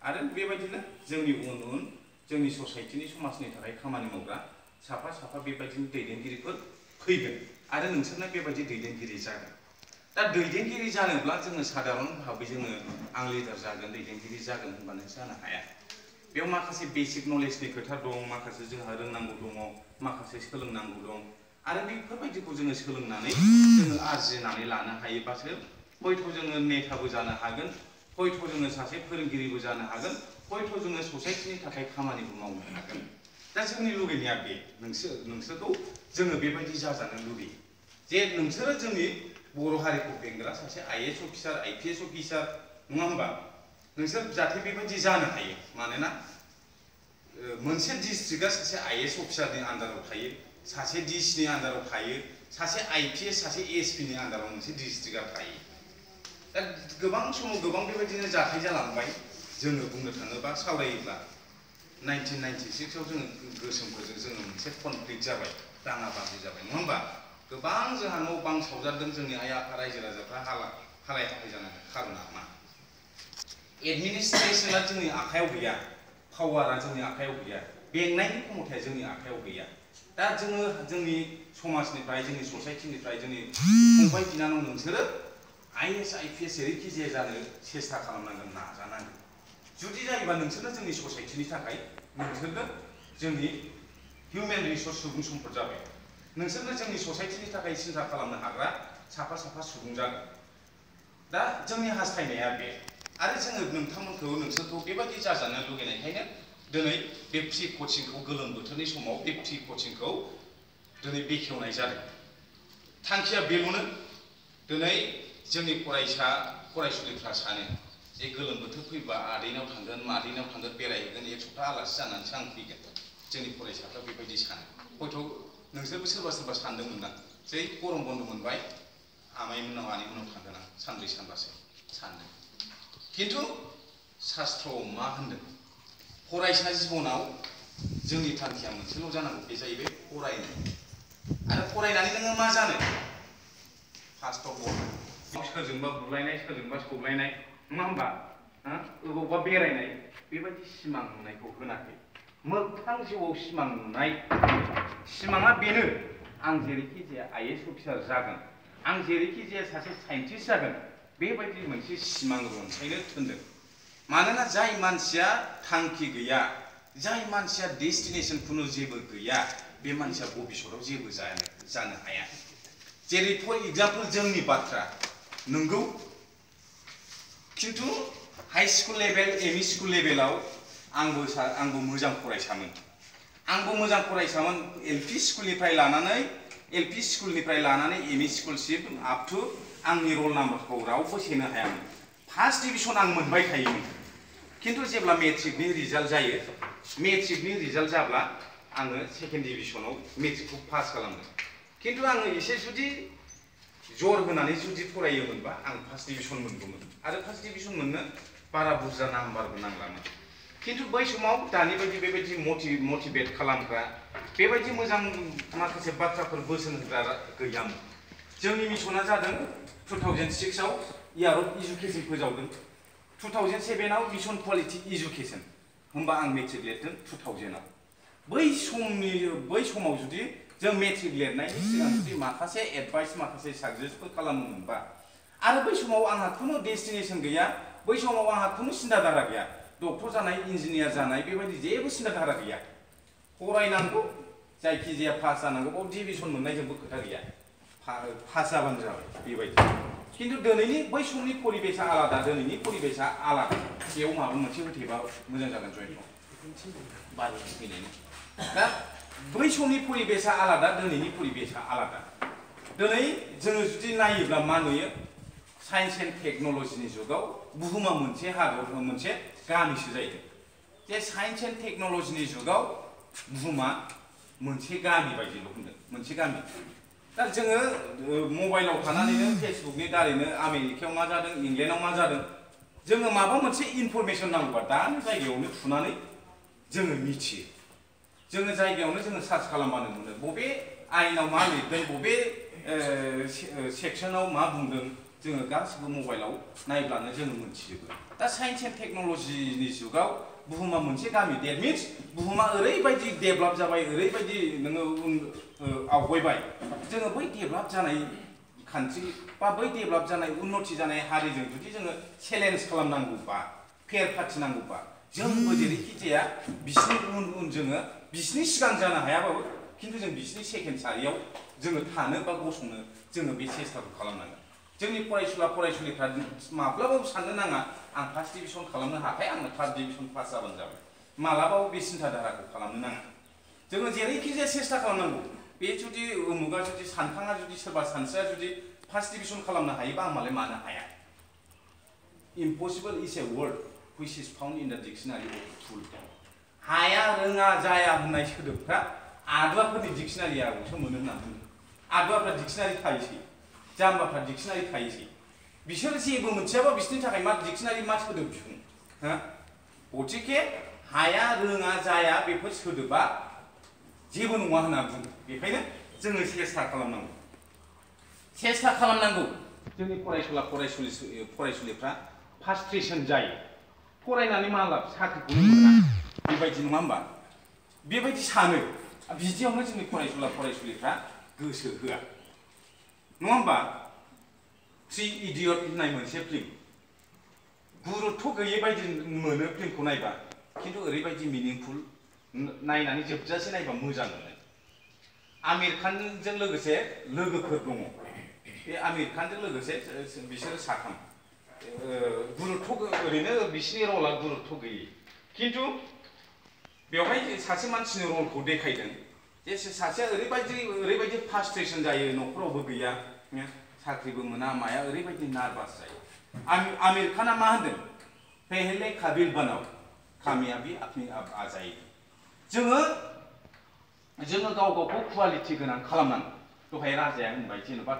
आरो बेबायदिनो जोंनि उन जोंनि ससाइटिनि समाजनि थाखाय खामानि मावग्रा साफा साफा बेबायदिनो दैदेनगिरिफोर फैगोन आरो नोंसोरनो बेबायदि दैदेनगिरि जागोन। दा दैदेनगिरि जानोब्ला जोङो साधारन भाबै जोङो आं लिडार जागोन दैदेनगिरि जागोन होनबानो जानो हाया। बेयाव माखासे बेसिक नलेजनि खोथा दं, माखासे जोंहा रोंनांगौ दङ, माखासे सोलोंनांगौ दं आरो बेफोरबायदिखौ जोङो सोलोंनानै जोङो आरजिनानै लानो हायोबासो हयथ' जोङो नेताबो जानो हागोन, हयथ' जोङो सासे फोरोंगिरिबो जानो हागोन, हयथ' जोङो ससाइटिनि थाखाय खामानिबो मावनो हागोन। दा जोंनि लुगैनाया बे नोंसोरखौ जोङो बेबायदि जाजानो लुगैयो जे नोंसोरो जोंनि बर' हारिखौ बेंग्रा सासे IAS अफिसार, IPS अफिसार नङा होमबा? नोंसोर जाहाथे बेबायदि जानो हायो। मानोना मोनसे डिस्ट्रिक्टआ सासे IAS अफिसारनि आन्दाराव थायो, सासे DCनि आन्दाराव थायो, सासे IPS, सासे ASPनि आन्दाराव मोनसे डिस्ट्रिक्टआ थायो। दा गोबां समाव गोबां बेबायदिनो जाथाय जालांबाय। जोङो बुंनो थाङोबा सावरायोब्ला 1996आव जोङो गोसोमफोरजों जोङो मोनसे कनफ्लिक्ट जाबाय, दाङाबाजि जाबाय नङा होमबा? गोबां जोंहा न' बां सावजादों, जोंनि आइ आफा रायजो राजाफ्रा हालाय हाफाय जानांगौ। खारना मा? एडमिनिस्ट्रेसना जोंनि आखायाव गैया, पावारा जोंनि आखायाव गैया, बेंनायनि क्षमताया जोंनि आखायाव गैया। दा जोङो जोंनि समाजनिफ्राय, जोंनि ससाइटिनिफ्राय, जोंनि फंबाय बिनानाव नोंसोरो IAS IPS जेरैखि जाया जानो सेस्था खालामनांगोन, नाजानांगोन। जुदि जायोबा नोंसोरनो जोंनि ससाइटिनि थाखाय, नोंसोरनो जोंनि हिउमेन रिसर्स सुबुं सम्पद जाबाय। नोंसोरनो जोंनि ससाइटिनि थाखाय सिन्था खालामनो हाग्रा साफा साफा सुबुं जागोन। दा जोंनि हास्थायनाया बे। आरो जोङो नोंसोरखौ बेबायदि जाजानो लुगैनायखायनो दिनै बे फ्रि कचिंखौ गोलोम बोथोरनि समाव बे फ्रि कचिंखौ दिनै बेखेवनाय जादों। थांखिया बेल'नो, दिनै जोंनि फरायसुलिफ्रा सानो जे गोलोम बोथोर फैबा आदैनाव थांगोन, मादैनाव थांगोन, बेरायहैगोन, एक सप्ता आलासि जानानैसो आं फैगोन। जोंनि फरायसाफ्रा बेबायदि सानो। हयथ' नोंसोरबो सोरबा सानदोंमोन ना जै गरम बन्द मोनबाय आमाइमोननाव आनैमोननाव थांगोन आं सानब्रै सानबासो सानदों। खिन्थु शास्त्रआव मा होनदों? फरायसा जिबनाव जोंनि थांखिया मोनसेल' जानांगौ, बे जाहैबाय फरायनाय। आरो फरायनानै नोङो मा जानो? फार्स्ट अफ अल सोरजोंबा बुलायनाय, सोरजोंबा सौलायनाय नङा होमबा? अबावबा बेरायनाय, बेबायदि सिमां नुनायखौ होनाखै। मोगथां जिउआव सिमां नुनाय सिमाङा बेनो, आं जेरैखि जाया IAS अफिसार जागोन, आं जेरैखि जाया सासे साइन्टिस्ट जागोन, बेबायदि मोनसे सिमां रनसायनो थिनदों। मानोना जाय मानसिया थांखि गैया, जाय मानसिया डेस्टिनेसन खुनु जेबो गैया, बे मानसिया भबिष्यताव जेबो जानो हाया। जेरै फर एग्जाम्पल जोंनि बाथ्रा नंगौ, खिन्थु high school level, ME school लेभेलाव आंबो मोजां फरायसामोन। LP स्कुलनिफ्राय लानानै ME स्कुलसिम आप टु आंनि रल नाम्बारखौ रावबो सेनो हायामोन। फार्स्ट डिभिजन आं मोनबाय थायोमोन। खिन्थु जेब्ला मेट्रिकनि रिजाल्ट जायो, मेट्रिकनि रिजाल्ट जाब्ला आङो सेकेन्ड डिभिजनाव मेट्रिकखौ पास खालामदों। खिन्थु आङो एसे जुदि जर होनानै जुदि फरायोमोनबा आं फार्स्ट डिभिजन मोनगौमोन। आरो फार्स्ट डिभिजन मोननो बारा बुरजा नाम्बारबो नांलामोन। खिन्थु बै समाव दानि बायदि बेबायदि मटिभेट खालामग्रा, बेबायदि मोजां माखासे बाथ्राफोर बोसोन होग्रा गैयामोन। जोंनि मिसना जादों 2006आव इयार अफ इडुकेसन फोजावदों, 2007आव मिसन क्वालिटि इडुकेसन, होमबा आं मेट्रिक लिरदों 2000आव। बै समाव जुदि जों मेट्रिक लिरनायनि सिगां जुदि माखासे एडभाइस, माखासे साजेस्टफोर खालामोमोनबा, आरो बै समाव आंहा खुनु डेस्टिनेसन गैया, बै समाव आंहा खुनु सिन्था धारा गैया, डक्टर जानाय, इन्जिनियार जानाय, बेबायदि जेबो सिन्था धारा गैया। फरायनांगौ, जायखिजाया पास जानांगौ, बाव डिभिजन मोननाय जेबो खोथा गैया, पास जाबानो जाबाय बेबायदि। खिन्थु दिनैनि बै समनि परिबेसा आलादा, दिनैनि परिबेसा आलादा। बेयाव माबा मोनसे होथेबा मोजां जागोन जयन्त बारु फैनायनि। दा बै समनि परिबेसा आलादा, दिनैनि परिबेसा आलादा। दिनै जोङो जुदि नायोब्ला मा नुयो? साइन्स एन्ड टेक्न'लजिनि जुगाव बुहुमा मोनसे हादर, मोनसे गामिसो जाहैदों। जे साइन्स एन्ड टेक्न'लजिनि जुगाव बुहुमा मोनसे गामि बायदिल' होनदों, मोनसे गामि। दा जोङो मबाइलाव थानानैनो, फेसबुकनि दारैनो आमेरिकायाव मा जादों, इंलेन्डआव मा जादों, जोङो माबा मोनसे इनफरमेसन नांगौबा दानो जायगायावनो थुनानै जोङो मिथियो। जोङो जायगायावनो जोङो सार्च खालामबानो मोनो, बबे आयेनाव मा लिरदों, बबे सेक्सनाव मा बुंदों, जोङो गासिबो मबाइलाव नायब्लानो जोङो मोनथिजोबो दा साइन्स एन्ड टेक्न'लजिनि जुगाव बुहुमा मोनसे गामि डेट मिन्स बुहुमा ओरैबायदि डेभेलप जाबाय ओरैबायदि नोङो आवगायबाय जोङो बै डेभेलप जानाय खान्थि बा बै डेभेलप जानाय उन्नति जानाय हारिजों जुदि जोङो चेलेन्ज खालामनांगौबा फेर फाथिनांगौबा जोंबो जेरैखि जाया बिसिनि उन उन जोङो बिसिनि सिगां जानो हायाबाबो खिन्थु जों बिसिनि सेकेन्ड सारियाव जोङो थानो बा गसंनो जोङो बे सेस्टाखौ खालामनांगोन जोंनि फरायसुला फरायसुलिफ्रा माब्लाबाबो साननो नाङा आं फार्स्ट डिभिजन खालामनो हाखाया आंनो थार्ड डिभिजन पास जाबानो जाबाय मालाबाबो बे सिन्थाधाराखौ खालामनो नाङा जोङो जेरैखि जाया सेस्टा खालामनांगौ बे जुदि उमुगा जुदि सानखाङा जुदि सोरबा सानस्रिया जुदि फार्स्ट डिभिजन खालामनो हायोबा आं मालाय मानो हाया impossible is a word which is found in the dictionary of full हाया रोङा जाया होननाय सोदोबफ्रा आदुवाफोरनि डिक्सनारियावसो मोनो होननानै बुंदों आदुवाफ्रा डिक्सनारि थायोसै जाम्बाफ्रा डिक्सनारि थायोसै बिसोर जेबो मोनथियाबा बिसोरनि थाखाय मा डिक्सनारि मा सोदोब बिहुं हो गथिखे हाया रोङा जाया बेफोर सोदोबा जेबो नङा होनना बुङो बेखायनो जोङो सेस्टा खालामनांगौ जोंनि फरायसुला फरायसुलिफ्रा फ्रास्ट्रेसन जायो फरायनानै मा लाब साख्रिखौनो मोना बेबायदि नङा होमबा बेबायदि सानो बिदियावनो जोंनि फरायसुला फरायसुलिफ्रा गोसो होआ नङा होमबा थ्रि इडियट होननाय मोनसे फिल्म गुरुत्व गैयै बायदि मोनो फिल्मखौ नायबा खिन्थु ओरैबायदि मिनिंफुल नायनानै जोबजासे नायबा मोजां मोनो आमिर खानजों लोगोसे लोगोफोर दङ बे आमिर खानजों लोगोसे बिसोरो साथाम गुरुत्व ओरैनो बिसिनि रला गुरुत्व गैयै खिन्थु बेवहाय सासे मानसिनि रलखौ देखायदों जे सासेया ओरैबायदि फ्रास्ट्रेसन जायो न'खरावबो गैया साख्रिबो मोना माया ओरैबायदि नार्भास जायो आमिर खाना मा होनदों पहले काबिल बनाओ कामयाबी अपने आप आ जाएगी जोङो गाव गावखौ क्वालिटि गोनां खालामनांगौ दहाय राजाया होनबाय जेनेबा